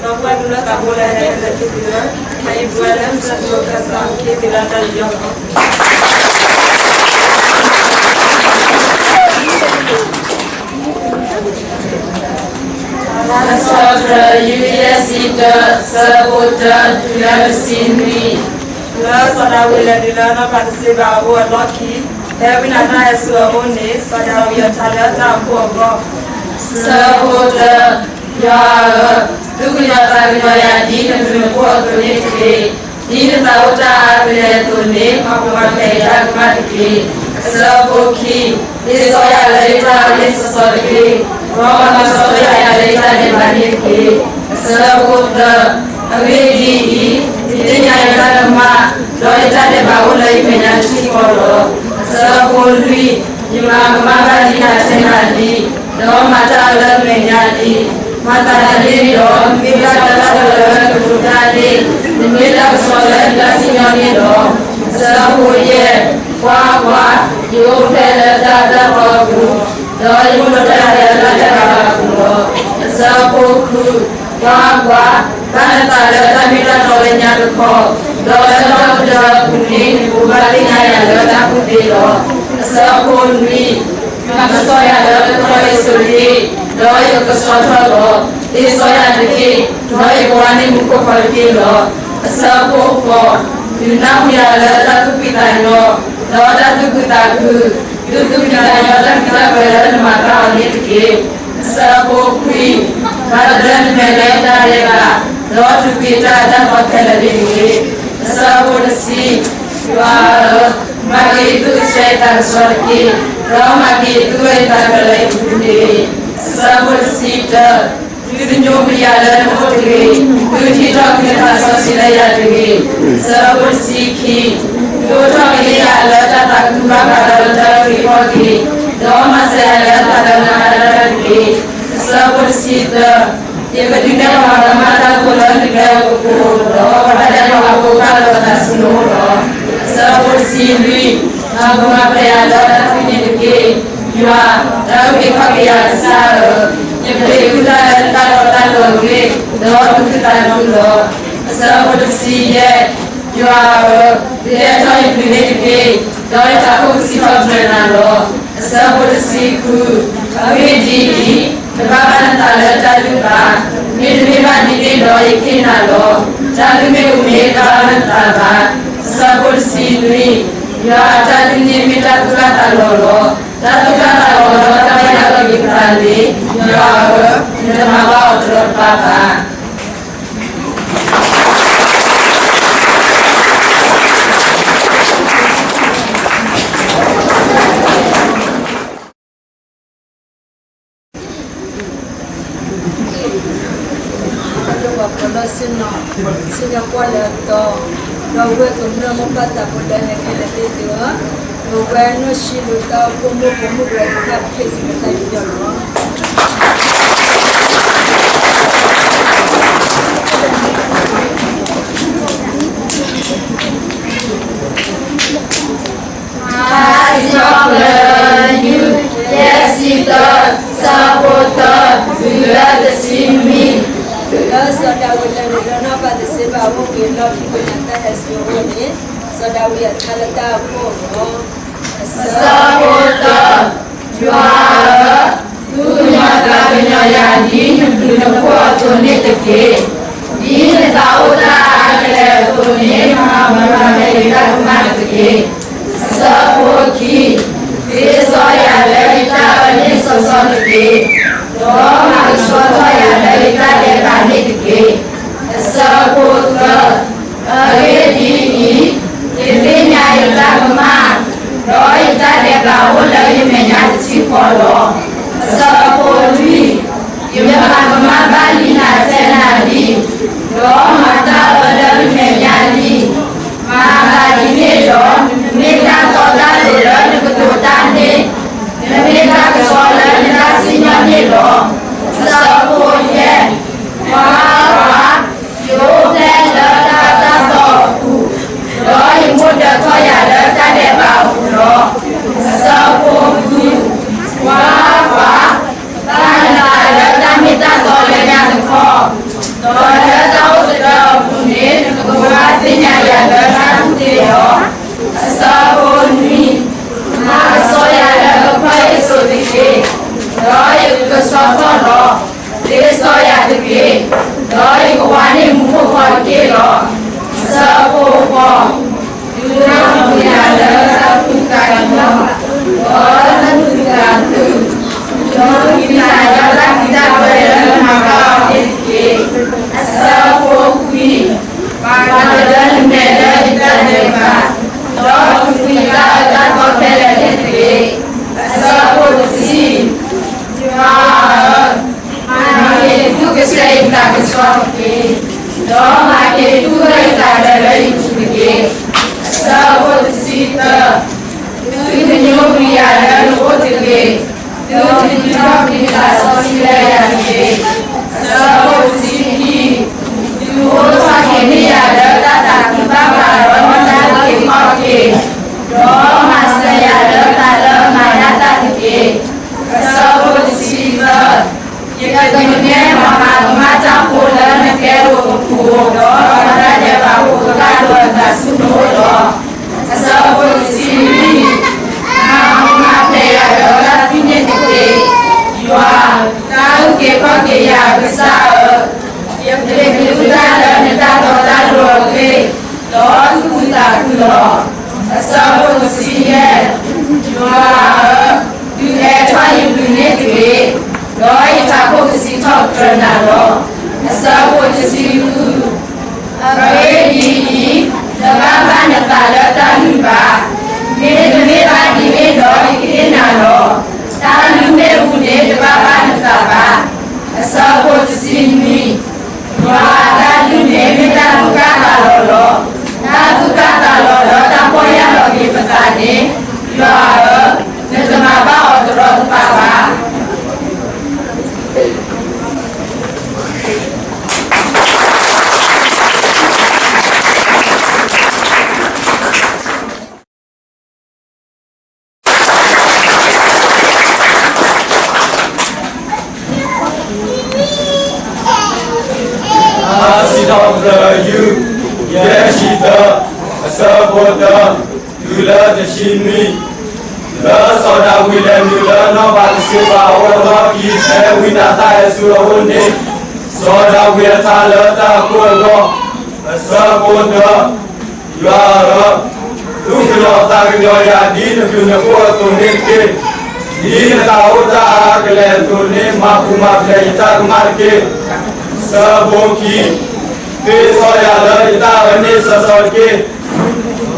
ဒီပုၢ်ဝဲၢ်လၢသးဘိလၢဟဲလၢသုလၢ အံၤပဝဲလၢမုၢ်ဆ့ၣ်ထီၣ်ကစၢ်ခ့သ့ၣ်လၢတၢ်ယူးယီၣ်လီၤ. လံာ်စံးထီၣ်ပတြၢၤ ယူၢ်ယဲၢ်ဆံတၢ ဆၢဖိတၢ တုၤလၢတဆံနွံ, လၢစီၤဒၤဝံးလဲၤတုၤလၢနီၢ်ပၤသရှ့ဘၤအအိၣ်အလီၢ်ခံ, ဖဲဝံနၤတၢ်ဟဲဆူအအိၣ်န့ၣ် စီၤဒၤဝံးအထါလၢတၢ်အိၣ်ဖှိၣ်အဂီၢ်, ဆၢဖိတၢ, ယွၤဧၢ, သူၣ်ကညီၤသးကညီၤယၤဒ်နဘျုးနဖှိၣ်အသိးန့ၣ်တက့ၢ်. ဒ်နသးအိၣ်တၢ်အါကလဲာ်အသိးန့ၣ် မၤပူၤမၤဖျဲးယတၢ်ကမၣ်တက့ၢ်. ဆၢဖိခံ, တ့စီယၤလၢယတၢ်အီၣ်န့ၢ်စီစီတက့ၢ်, ဒီးမၤကဆှီထီၣ်ယၤလၢယတၢ်ဒဲးဘးန့ၣ်တက့ၢ်. ဆၢဖိသၢ, အဂ့ၢ်ဒ်အံၤ, ယသ့ၣ်ညါယတၢ်ကမၣ်, ဒီးယတၢ်ဒဲးဘးအိၣ်လၢယမဲာ်ညါတထံၣ်ဃီလီၤ. ဆၢဖိလွံၢ်, ယမၤကမၣ်ဘၣ်ဒ်နၤထဲနၤလံ, ဒီးမၤတၢ်အၢလၢနမဲာ်ညါလံ. မၤသးဒ်န့ၣ်ဒီး မ့ၢ်တၢ်တီတၢ်လိၤလၢနကတိၤတၢ်န့ၣ်, နမ့ၢ်တၢ်ကစီၣ်လၢယတၢ်စံၣ်ညီၣ်န့ၣ်လီၤ. ဆၢဖိယဲၢ်, ကွၢ်ကွၢ်, ယအိၣ်ဖျဲၣ်လၢတၢ်အၢတၢ်သီအပူၤ, ဒီးယမူဒါလၢတၢ်ဒဲးဘးအပူၤလီၤ. ဆၢဖိဃု, ကွၢ်ကွၢ်, ဘၣ်နသးလၢတၢ်မ့ၢ်တၢ်တီလၢညါတခီ, ဒီးလၢတၢ်ကတၢၢ်အပူၤန့ၣ် နကဘၣ်သ့ၣ်ညါယၤလၢတၢ်ကူၣ်သ့လီၤ. ဆၢဖိနွံ, မၤကဆှီယၤလၢကတီၢ်အံၤအသိးတက့ၢ်, ဒီးယကကဆှီထီၣ်လီၤ. တ့စီယၤတက့ၢ်, ဒီးယကဝါန့ၢ်မူခိၣ်ခီတက့ၢ်လီၤ. အဆၢဖိဃိး, ဒုးနၢ်ဟူယၤလၢတၢ်သူၣ်ဖှံသးညီ, ဒီးတၢ်သူၣ်ခုသးခု, ဒုးသူၣ်ဖှံသးညီတၢ်ဖံးတၢ်မၤလၢနမၤတၢ်အီၤန့ၣ်တက့ၢ်. အဆၢဖိခွံ, ဘၣ်တၢ်လၢနမဲာ်လၢယတၢ်ဒဲးဘး, ဒီးထုးကွံာ်တၢ်အၢတၢ်သီခဲလၢာ်န့ၣ်တက့ၢ်. အဆၢဖိတဆံ, ယွၤဧၢ, မၤက့ၤယသူၣ်ကဆှီယသးကဆှီတက့ၢ်, ဒီးမၤက့ၤယသူၣ်ဂၢၢ်ယသးကျၢၤလၢယပူၤန့ၣ်တက့ၢ်. အဆၢဖိတဆံတၢ, ဒုးသညိကွံာ်ယၤလၢနအိၣ်တဂ့ၤ, ဒုးထံၣ်ထီၣ်က့ၤနသးစီဆှံလၢယၤတဂ့ၤ. အဆၢဖိတဆံခံ, ဒုးအိးထီၣ်က့ၤယၤလၢတၢ်သးခုဘၣ်ဃးဒီးနတၢ်အုၣ်က့ၤခီၣ်က့ၤ, ဒီးမၤစၢၤယၤလၢတၢ်လၢနၤတဂ့ၤ. အဆၢဖိတဆံသၢ, ယကဒုးနဲၣ်ပှၤကမၣ်တၢ်ဖိလၢနကျဲအကပူၤ, ဒီးပှၤတၢ်ဒဲးဘးဖိကဘၣ်လီၤအသးဆူနအိၣ်လီၤ. အဆၢဖိတဆံလွံၢ်, မၤပူၤမၤဖျဲးယၤလၢတၢ်သံန့ၣ်တက့ၢ်. ယွၤ, တၢ်အုၣ်က့ၤခီၣ်က့ၤယၤကစၢ်ဧၢ, ယကဒုးသူၣ်တၢ်လၢတၢ်တီတၢ်လိၤအဂ့ၢ်, ဒီးသူၣ်ခုသးခုလီၤ. အဆၢဖိတဆံယဲၢ်, ယွၤဧၢ, ဒုးလဲၤထီၣ်ယပျုၤန့ၣ်တက့ၢ်, ဒီးယထးခိၣ်ကစံးထီၣ်ပတြၢၤနၤလီၤ. အဆၢဖိတဆံဃု, အဂ့ၢ်ဒ်အံၤ, တဘၣ်ဘၣ်နသးလၢတၢ်လုၢ်ဘၣ်, မ့တမ့ၢ်ဘၣ်ဒ်န့ၣ်ဒီးယကဟ့ၣ်နၤလီၤ. တၢ်လုၢ်မ့ၢ်ကမ့ၢ်တဘၣ်ဘၣ်နသးဘၣ်. အဆၢဖိတဆံနွံ, ယွၤအတၢ်လုၢ်န့ၣ်မ့ၢ်တၢ်သူၣ်တၢ်သးလီၤလီၤ. တၢ်သူၣ်တၢ်သးလီၤလီၤဒီးတၢ်ဘၣ်ယွၤက့ၤပသးန့ၣ်, ယွၤဧၢ, နတမၤဘၣ်အီၤတရီတပါဘၣ်. ပလီၢ်ဆ့ၣ်နီၤ, ဆ့ၣ်ညီၣ်ကွီၢ်လၢအသီ, ဒီပုၢ်ဝဲၢ်ကမျၢၢ်မိၢ်ပၢ်သးဖိလၢဟဲခဲလၢာ်သ့ၣ်ဧၢ, ပဝဲနီၢ်ဆံးလိာ်သးအိၣ်ဖှိၣ်မိၢ်ဖိမုၣ်ကရၢတဖၣ် ပဟ့ၣ်သုလၢတၢ်ယူးယီၣ်လီၤ. စံးထီၣ်ပတြၢၤ ယူၢ်ယဲၢ်ဆံတၢ ဆၢဖိတၢ တုၤလၢတဆံနွံ. လၢစီၤဒၤဝံးလဲၤနုာ်လၢနီၢ်ပၤသရှ့ဘၤအအိၣ်က့ၤအလီၢ်ခံ ဝံနၤတၢ်ဟဲဆူအအိၣ်န့ၣ်, စီၤဒၤဝံးအထါလၢတၢ်အိၣ်ဖှိၣ်အဂီၢ်, ဆၢဖိတၢ, ယွၤဧၢ, သူၣ်ကညီၤသးကညီၤယၤဒ်နဘျုးနဖှိၣ်အသိးန့ၣ်တက့ၢ်. ဒ်နသးအိၣ်တၢ်အါကလဲာ်အသိးန့ၣ် မၤပူၤမၤဖျဲးယတၢ်ကမၣ်တက့ၢ်. ဆၢဖိခံ, တ့စီယၤလၢယတၢ်အၢန့ၣ်စီစီတက့ၢ်, ဒီးမၤကဆှီထီၣ်ယၤလၢယတၢ်ဒဲးဘးန့ၣ်တက့ၢ်. ဆၢဖိသၢ, အဂ့ၢ်ဒ်အံၤ, ယသ့ၣ်ညါယတၢ်ကမၣ်, ဒီးယတၢ်ဒဲးဘးအိၣ်လၢယမဲာ်ညါတထံၣ်ဃီလီၤ. ဆၢဖိလွံၢ်, ယမၤကမၣ်ဘၣ်လံနၤ တၢ်လၢယမူတဂ့ၤ, ဒီးယကဝါန့ၢ်မူခိၣ်ဖီတက့ၢ်လီၤ. အဆၢဖိဃိး, ဒုးနၢ်ဟူယၤလၢတၢ်သူၣ်တၢ်ကညီ, ဒီးတၢ်သူၣ်တၢ်ကညီ, ဒီးဒုးသ့ၣ်ညါယၤလၢတၢ်ဖံးတၢ်မၤလၢနမၤဘၣ်အီၤန့ၣ်တက့ၢ်. အဆၢဖိခွံ, ပာ်ကလၢနမဲာ်လၢယတၢ်ဒဲးဘး, ဒီးသူၣ်ဖှံသးအၢတၢ်သီခဲလၢာ်န့ၣ်တက့ၢ်. အဆၢဖိတဆံ, ယွၤဧၢ, မၤက့ၤယသူၣ်ကစဲယသးကဆှီတက့ၢ်, ဒီးမၤက့ၤယသူၣ်ဂၢၢ်ယသးကျၢၤလၢယပူၤတက့ၢ်. အဆၢဖိတဆံတၢ, သုတညိကွံာ်ယၤလၢနအိၣ်တဂ့ၤ, သုတဒုးထီၣ်ကွံာ်နသးစီဆှံလၢယၤတဂ့ၤ. အဆၢဖိတဆံခံ, သုအိၣ်ထီၣ်က့ၤန့ၢ်ယၤလၢတၢ်သးခုဘၣ်ဃးဒီးတၢ်အုၣ်က့ၤခီၣ်က့ၤ, ဒီးမၤစၢၤယၤလၢတၢ်လၢအမၤဒၣ်တၢ်တက့ၢ်. အဆၢဖိတဆံသၢ, ယကဒုးနဲၣ်ပှၤမၤကမၣ်တၢ်ဖိလၢနကျဲဧိၤအပူၤ, ဒီးပှၤတၢ်ဒဲးဘးဖိကဘၣ်လိာ်အသးဆူနအိၣ်လီၤ. အဆၢဖိတဆံလွံၢ်, မၤပူၤမၤဖျဲးယၤဒီးတၢ်သွံၣ်န့ၣ်တက့ၢ်. ယွၤ, တၢ်အုၣ်က့ၤခီၣ်က့ၤယၤအကစၢ်ဧၢ, ယကဒုးသ့ၣ်ညါနတၢ်တီတၢ်လိၤအဂ့ၢ်, ဒီးသူၣ်ခုသးခုလီၤ. အဆၢဖိတဆံယဲၢ်, ယွၤဧၢ, ဒုးအဲၣ်ထီၣ်ယပျုၤန့ၣ်တဂ့ၤ, ဒီးယထးခိၣ်ကစံးထီၣ်ပတြၢၤနၤလီၤ. အဆၢဖိတဆံဃု, အဂ့ၢ်ဒ်အံၤ, တဘၣ်ဘၣ်နသးလၢတၢ်လုၢ်ဘၣ်, မ့တမ့ၢ်ဘၣ်ဒ်န့ၣ်ဒီး ယကဟ့ၣ်နၤလီၤ. တၢ်လုၢ်မ့ၣ်အူန့ၣ် တဘၣ်ဘၣ်နသးဘၣ်. အဆၢဖိတဆံနွံ, ယွၤအတၢ်လုၢ်န့ၣ် မ့ၢ်တၢ်သူၣ်ကၢ်သးလီၤလီၤ. တၢ်သူၣ်ကၢ်သးလီၤဒီးတၢ်ပီၢ်ယၢ်လီၤက့ၤပသးန့ၣ်, ယွၤဧၢ, နတမၤဘၣ်အီၤတရီတပါဘၣ်. စံးထီၣ်ပတြၢၤယုၢ်, ယဲၢ်ဆံတၢ, အဆၢဖိတၢ, တုၤလၢတဆံနွံ, လၢစီၤဒၤဝံးလဲၤနုာ်လၢနီၢ်ဘၤသရှ့ဘၤအအိၣ်အလီၢ်ခံ ဖဲဝံနၤသၣ်ဟဲဆူအအိၣ်န့ၣ်, စီၤဒၤဝံးအထါလၢတၢ်အခိၣ်အဂီၢ်, အဆၢဖိတၢ, ယွၤဧၢ, သူၣ်ကညီၤသးကညီၤယၤ ဒ်နဘျုးနဖှိၣ်အသိးန့ၣ်တက့ၢ်. ဒ်နသးအိၣ်တၢ်အါကလဲာ်အသိးန့ၣ် မၤပူၤမၤဖျဲးယတၢ်ကမၣ်တက့ၢ်. အဆၢဖိခံ, သ့စီယၤလၢယတၢ်အၢန့ၣ်စီစီတက့ၢ်,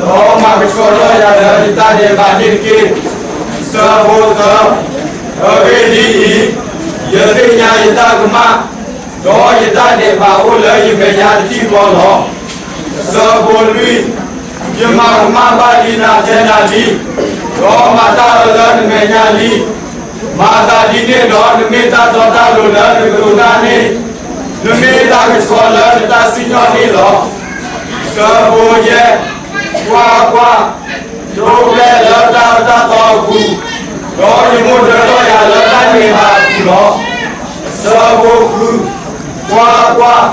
ဒီးမၤကဆှီထီၣ်ယၤလၢယတၢ်ဒဲးဘးန့ၣ်တက့ၢ်. အဆၢဖိသၢ, အဂ့ၢ်ဒ်အံၤ, ယသ့ၣ်ညါယတၢ်ကမၣ်, ဒီးယတၢ်ဒဲးဘးအိၣ်လၢယမဲာ်ညါတထံၣ်ဃီလီၤ. အဆၢဖိလွံၢ်, ယမၤကမၣ်ဘၣ်ဒ်နၤထဲနၤလံ, ဒီးမၤတၢ်အၢလၢနမဲာ်ညါလံ. မၤသးဒ်န့ၣ်ဒီး နမ့ၢ်တၢ်တီတၢ်လိၤလၢနကတိၤတၢ်န့ၣ်, နမ့ၢ်တၢ်ကဆှီလၢနတၢ်စံၣ်ညီၣ်န့ၣ်လီၤ. အဆၢဖိယဲၢ်, ကွၢ်ကွၢ်, ယအိၣ်ဖျဲၣ်လၢတၢ်အၢတၢ်သီအပူၤ, ဒီးယမိၢ်ဒၢထီၣ်ယၤလၢတၢ်ဒဲးဘးအပူၤလီၤ. အဆၢဖိဃု, ကွၢ်ကွၢ်,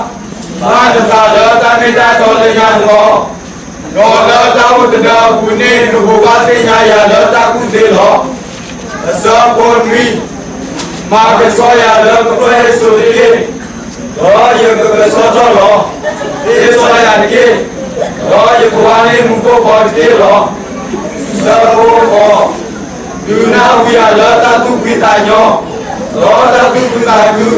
ဘၣ်နသးလၢတၢ်မ့ၢ်တၢ်တီလၢညါတဘျီ, ဒီးလၢတၢ်အိၣ်သဒၢအပူၤန့ၣ် နဘိးဘၣ်သ့ၣ်ညါယၤလၢတၢ်ကူၣ်သ့လီၤ. အဆၢဖိနွံ, မၤကဆှီယၤလၢကပၢၢ်ဟ့ၣ်စိၤတက့ၢ်, ဒီးယကကဆှီထီၣ်လီၤ. သ့စီယၤတက့ၢ်, ဒီးယကဝါန့ၢ်မူခိၣ်ဖီတက့ၢ်လီၤ. အဆၢဖိဃိး, ဒုးနၢ်ဟူယၤလၢတၢ်သူၣ်ဖှံသးညီ, ဒီးတၢ်သူၣ်ခုသးခု,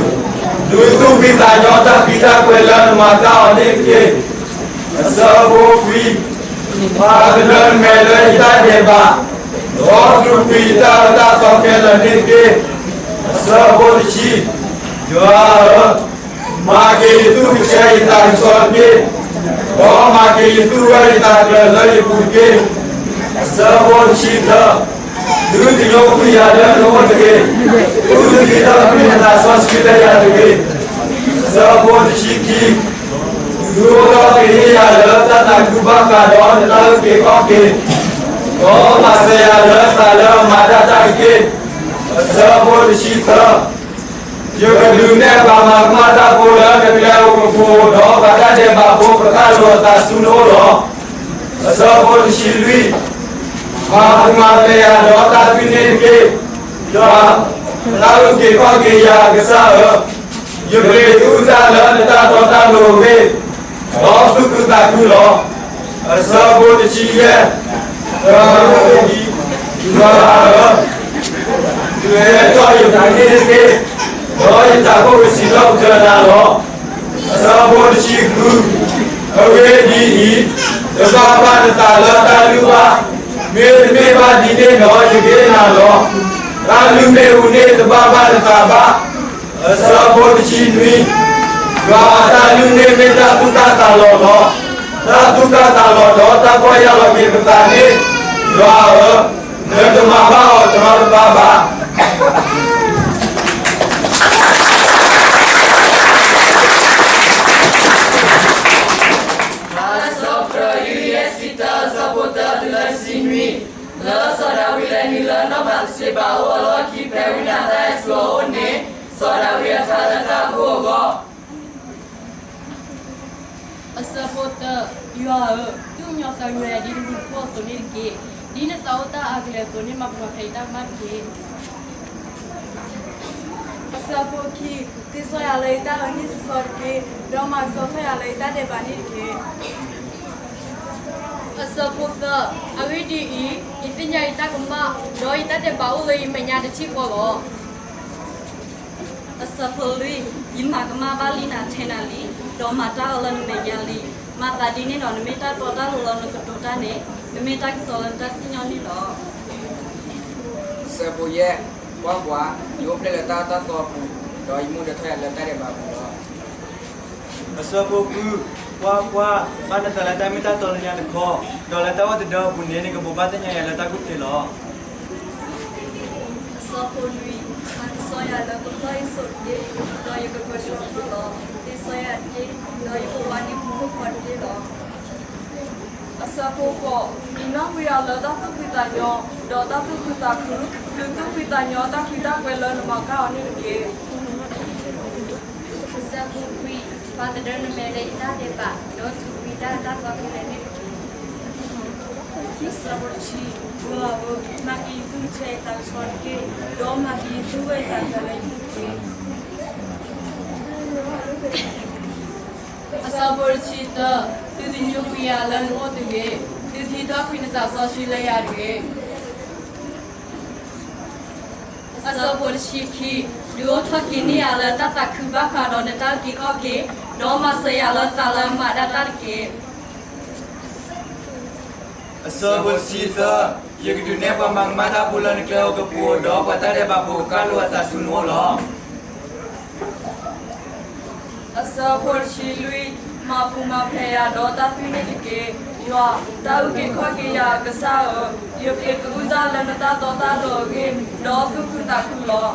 ဒုးသူၣ်ဖှံသးညီတၢ်ဖံးတၢ်ကွဲးလၢနမၤတၢ်အီၤန့ၣ်တက့ၢ်. အဆၢဖိခွံ, ပာ်ကလၢနမဲာ်လၢယတၢ်ဒဲးဘး, ဒီးတြူာ်ကွံာ်ယတၢ်အၢတၢ်သီခဲလၢာ်န့ၣ်တက့ၢ်. အဆၢဖိတဆံ, ယွၤဧၢ, မၤက့ၤယသူၣ်ကဆှီယသးကဆှီတက့ၢ်, ဒီးမၤက့ၤယသူၣ်ဂၢၢ်ယသးကျၢၤလၢယပူၤတက့ၢ်. အဆၢဖိတဆံတၢ, ဒုးသညိကွံာ်ယၤလၢနအိၣ်တဂ့ၤ, ဒုးသံထီၣ်ကွံာ်နသးစီဆှံလၢယၤတဂ့ၤ. အဆၢဖိတဆံခံ, ဒုးအိၣ်ထီၣ်က့ၤန့ၢ်ယၤလၢတၢ်သးခုဘၣ်ဃးဒီးနတၢ်အုၣ်က့ၤခီၣ်က့ၤ, ဒီးမၤစၢၤယၤလၢသးလၢအမၤတၢ်တၢ်တက့ၢ်. အဆၢဖိတဆံသၢ, ယကဒုးနဲၣ်ပှၤမၤကမၣ်တၢ်ဖိလၢနကျဲဧိၤအပူၤ, ဒီးပှၤတၢ်ဒဲးဘးဖိကဘၣ်လိာ်အသးဆူနအိၣ်လီၤ. အဆၢဖိတဆံလွံၢ်, မၤပူၤမၤဖျဲးယၤဒီးတၢ်သွံၣ်န့ၣ်တက့ၢ်. ယွၤ, တၢ်အုၣ်က့ၤခီၣ်က့ၤယၤအကစၢ်ဧၢ, ယပျ့ၤသူၣ် တၢ်လၢနတၢ်တီတၢ်လိၤအဂ့ၢ်, ဒီးသူၣ်ခုသးခုလီၤ. အဆၢဖိတဆံယဲၢ်, ဒီးအဝဲဒ်အံၤ, ယွၤဧၢ, ဒုးဟဲထီၣ်ယပူၤန့ၣ်တက့ၢ်, ဒီးယတၢ်ခိၣ်ကစံးထီၣ်ပတြၢၤနၤလီၤ. အဆၢဖိတဆံဃု, အဂ့ၢ်ဒ်အံၤ, တဘၣ်ဘၣ်နသးလၢတၢ်လုၢ်ဘၣ်, မ့တမ့ၢ်ဘၣ်ဒ်န့ၣ်ဒီးယကဟ့ၣ်နၤလီၤ. တၢ်လုၢ်မ့ၢ်အူန့ၣ်တဘၣ်ဘၣ်နသးဘၣ်. အဆၢဖိတဆံနွံ, ယွၤအတၢ်လုၢ်န့ၣ်မ့ၢ်တၢ်သူၣ်ကၢ်သးလီၤလီၤ. တၢ်သူၣ်ကၢ်သးလီၤဒီးတၢ်ပီၢ်ယၢ်လီၤက့ၤပသးန့ၣ်, ယွၤဧၢ, နတမၤဘၣ်အီၤတရီတပါဘၣ်. လၢစီၤဒၤဝံးအဆၢတၢ အဆၢဖိတၢတုၤလၢတဆံနွံ, လၢစီၤဒၤဝံးလဲၤနုာ်လၢနီၢ်ဘၤသရှ့ဘၤအအိၣ်အလီၢ်ခံ ဖဲဝံနၤသၣ်ဟဲဆူအအိၣ်န့ၣ်, စီၤဒၤဝံးအထါလၢတၢ်အခိၣ်အဂီၢ်. အဆၢဖိတၢ, ယွၤဧၢ, သူၣ်ကညီၤသးကညီၤယၤဒ်နဘျုးနဖှိၣ်အသိးန့ၣ်တက့ၢ်. ဒ်နသးအိၣ်တၢ်အါကလဲာ်အသိးန့ၣ် မၤပှဲၤဖဲယတၢ်ကမၣ်တက့ၢ်. အဆၢဖိခံ, သ့စီယၤလၢယတၢ်အၢန့ၣ်စီစီတက့ၢ်, ဒီးမၤကဆှီထီၣ်ယၤလၢယတၢ်ဒဲးဘးန့ၣ်တက့ၢ်. အဆၢဖိသၢ, အဂ့ၢ်ဒ်အံၤ, ယသ့ၣ်ညါယတၢ်ကမၣ်, ဒီးယတၢ်ဒဲးဘးအိၣ်လၢယမဲာ်ညါတထံၣ်ဃီလီၤ. အဆၢဖိလွံၢ်, ယမၤကမၣ်ဘၣ်လံနၤထဲနၤလံ, ဒီးမၤတၢ်အၢလၢနမဲာ်ညါလံ. မၤသးဒ်န့ၣ်ဒီး နမ့ၢ်တၢ်တီတၢ်လိၤလၢနကတိၤတၢ်န့ၣ်, နမ့ၢ်တၢ်ကစီၣ်လၢနတၢ်စံၣ်ညီၣ်န့ၣ်လီၤ. အဆၢဖိယဲၢ်, ကွၢ်ကွၢ်, ယအိၣ်ဖျဲၣ်လၢတၢ်အၢတၢ်သီအပူၤ, ဒီးယမိၢ်ဒၢထီၣ်ယၤလၢတၢ်ဒဲးဘးအပူၤလီၤ. အဆၢဖိဃု, ကွၢ်ကွၢ်, ဘၣ်နသးလၢတၢ်မ့ၢ်တၢ်တီလၢညါတခီ, ဒီးလၢတၢ်အိၣ်သဒၢအပူၤန့ၣ် နကဘိးဘၣ်သ့ၣ်ညါယၤလၢတၢ်ကူၣ်သ့လီၤ. အဆၢဖိနွံ, မၤကဆှီယၤလၢကဖျီယစိၤတက့ၢ်, ဒီးယကပၢၤဆှီထီၣ်လီၤ. သ့စီယၤတက့ၢ်, ဒီးယကဝါန့ၢ်မူခိၣ်ဖီတက့ၢ်လီၤ. အဆၢဖိဃိး, အံးနီၣ်ကွံာ်ယၤလၢတၢ်သူၣ်ဖှံသးညီ, ဒီးတၢ်သူၣ်ခုသးခု, ဒုးသူၣ်ဖှံသးညီတၢ်ဖှံတၢ်ကွဲးလၢနမၤကၢ်အီၤန့ၣ်တက့ၢ်. အဆၢဖိခွံ, ပာ်သဒၢနမဲာ်လၢယတၢ်ဒဲးဘး, ဒီးသူၣ်ဖှံတၢ်အၢတၢ်သီခဲလၢာ်န့ၣ်တက့ၢ်. အဆၢဖိတဆံ, ယွၤဧၢ, မၤက့ၤယသူၣ်ကဆှီယသးကဆှီတက့ၢ်, ဒီးမၤက့ၤယသူၣ်ဂၢၢ်ယသးကျၢၤလၢယပူၤတက့ၢ်. အဆၢဖိတဆံတၢ, သုတညိကွံာ်ယၤလၢနအိၣ်တဂ့ၤ, သုထံထီၣ်ကွံာ်နသးစီဆှံလၢယၤတဂ့ၤ. အဆၢဖိတဆံခံ, ဒုးအိၣ်ထီၣ်က့ၤန့ၢ်ယၤလၢတၢ်သးခုဘၣ်ဃးဒီးနတၢ်အုၣ်က့ၤခီၣ်က့ၤ, ဒီးမၤစၢၤယၤလၢသးလၢအမၤဒၣ်တၢ်တက့ၢ်. အဆၢဖိတဆံသၢ, ယကဒုးနဲၣ်ပှၤမၤကမၣ်တၢ်ဖိလၢနကျဲအိၣ်ကပူၤ, ဒီးပှၤတၢ်ဒဲးဘးဖိကကၢ်လိာ်အသးဆူနအိၣ်လီၤ. အဆၢဖိတဆံလွံၢ်, မၤပူၤမၤဖျဲးယၤဒီးတၢ်သွံၣ်န့ၣ်တက့ၢ်. ယွၤ, တၢ်အုၣ်က့ၤခီၣ်က့ၤယၤအကစၢ်ဧၢ, ယက့ၤကအုၣ်တၢ်လၢနတၢ်တီတၢ်လိၤအဂ့ၢ်, ဒီးသူၣ်ခုသးခုလီၤ.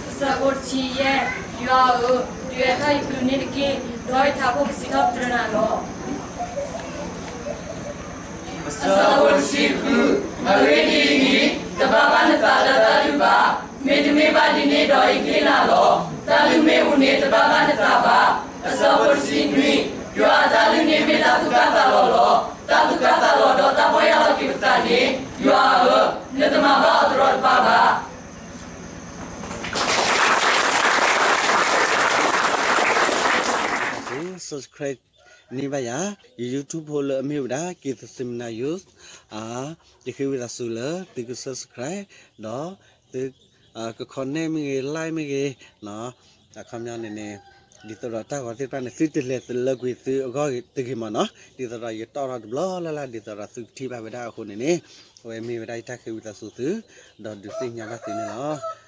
အဆၢဖိတဆံယဲၢ်, ယွၤဧၢ, ဒုးဟဲထီၣ်ယပျုၤန့ၣ်တက့ၢ်, ဒီးယတၢ်ခိၣ်ကစံးထီၣ်ပတြၢၤနၤလီၤ. အဆၢဖိတဆံဃု, အဂ့ၢ်ဒ်အံၤ, တဘၣ်ဘၣ်နသးလၢတၢ်လုၢ်ဘၣ်, မ့တမ့ၢ်ဘၣ်ဒ်န့ၣ်ဒီးယကဟ့ၣ်နၤလီၤ. တၢ်လုၢ်မ့ၢ်အူန့ၣ်တဘၣ်ဘၣ်နသးဘၣ်. အဆၢဖိတဆံနွံ, ယွၤအတၢ်လုၢ်န့ၣ်မ့ၢ်တၢ်သူၣ်ကၢ်သးလီၤလီၤ. တၢ်သူၣ်ကၢ်သးလီၤဒီးတၢ်ပီၢ်ယၢ်လီၤက့ၤပသးန့ၣ်, ယွၤဧၢ, နတမၤဘၣ်အီၤတရီတပါဘၣ်. subscribe န့ၢ်ဘၣ်ယၤ ယ YouTube ဖိလၢအမ့ၢ်ဝဲဒၣ် က့ၤသစ့မနၤ Youth ယဃ့ဝံသးစူၤလၢသုက subscribe ဒီးသုက comment မ့ၢ်ဂ့ၤ like မ့ၢ်ဂ့ၤ အခီပညီန့ၣ်န့ၣ် ဒ်သိးဒီးတၢ်ဂီၤသ့ၣ်တဖၣ်န့ၣ် သုတလဲၤလၢကွံာ်သုအဂီၢ်တဂ့ၤမ့ၢ်နီၤ ဒ်သိးဒီးယတီၣ်ထီၣ်တဘျီလၢ်လၢ် ဒ်သိးဒီးသုကထံၣ်ဘၣ်ဝဲဒၣ်အဃိန့ၣ်န့ၣ် အဝဲမ့ၢ်ဝဲဒၣ်ယတၢ်ဃ့ဝံသးစူၤသု ဒီးဒုးသ့ၣ်ညါဘၣ်သုန့ၣ်လီၤ.